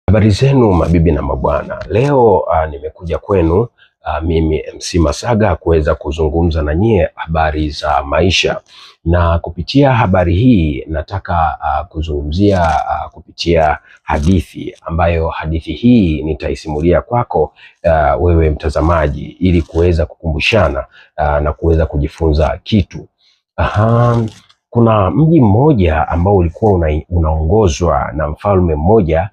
Habari zenu mabibi na mabwana, leo nimekuja kwenu mimi MC Masaga kuweza kuzungumza na nyie habari za maisha, na kupitia habari hii nataka kuzungumzia kupitia hadithi ambayo hadithi hii nitaisimulia kwako wewe mtazamaji, ili kuweza kukumbushana na kuweza kujifunza kitu. Aha, kuna mji mmoja ambao ulikuwa unaongozwa na mfalme mmoja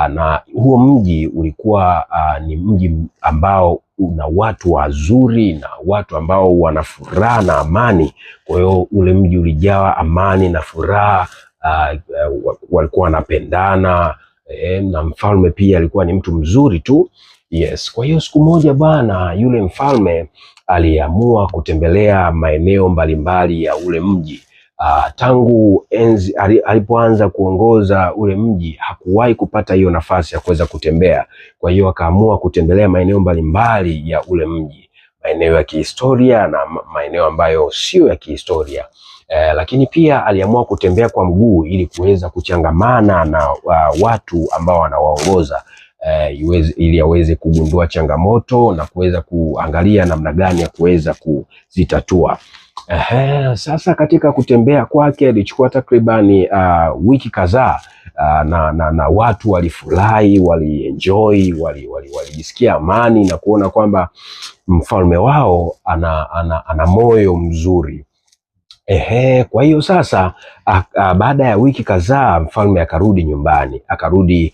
na huo mji ulikuwa ni mji ambao una watu wazuri na watu ambao wana furaha na amani. Kwa hiyo ule mji ulijawa amani na furaha, walikuwa wanapendana na mfalme pia alikuwa ni mtu mzuri tu. Yes, kwa hiyo siku moja bwana, yule mfalme aliamua kutembelea maeneo mbalimbali ya ule mji. Tangu enzi alipoanza kuongoza ule mji hakuwahi kupata hiyo nafasi ya kuweza kutembea. Kwa hiyo akaamua kutembelea maeneo mbalimbali ya ule mji, maeneo ya kihistoria na maeneo ambayo sio ya kihistoria. Lakini pia aliamua kutembea kwa mguu ili kuweza kuchangamana na watu ambao wanawaongoza ili aweze kugundua changamoto na kuweza kuangalia namna gani ya kuweza kuzitatua. Ehe, sasa katika kutembea kwake alichukua takribani wiki kadhaa na watu walifurahi, walienjoy, walijisikia amani na kuona kwamba mfalme wao ana moyo mzuri. Ehe, kwa hiyo sasa baada ya wiki kadhaa mfalme akarudi nyumbani, akarudi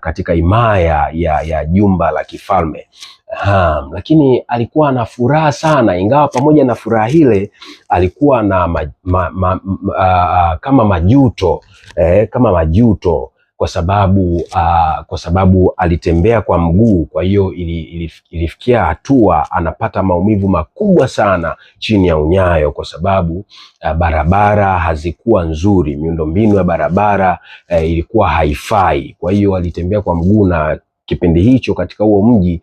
katika himaya ya jumba la kifalme. Ha, lakini alikuwa na furaha sana, ingawa pamoja na furaha ile alikuwa na kama majuto kama majuto kwa sababu alitembea kwa mguu. Kwa hiyo ilifikia hatua anapata maumivu makubwa sana chini ya unyayo, kwa sababu barabara hazikuwa nzuri, miundombinu ya barabara ilikuwa haifai. Kwa hiyo alitembea kwa mguu na kipindi hicho katika huo mji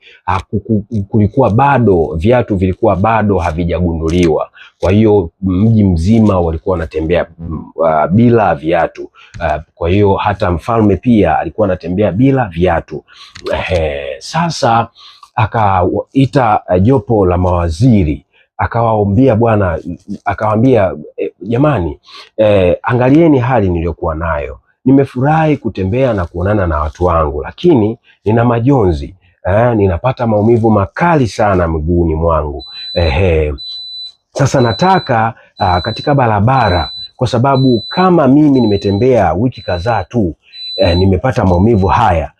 kulikuwa bado viatu vilikuwa bado havijagunduliwa. Kwa hiyo mji mzima walikuwa wanatembea bila viatu. Kwa hiyo hata mfalme pia alikuwa anatembea bila viatu. Sasa akaita jopo la mawaziri akawaombia bwana, akawaambia jamani, angalieni hali niliyokuwa nayo. Nimefurahi kutembea na kuonana na watu wangu, lakini nina majonzi ninapata maumivu makali sana miguuni mwangu. Sasa nataka katika barabara, kwa sababu kama mimi nimetembea wiki kadhaa tu nimepata maumivu haya.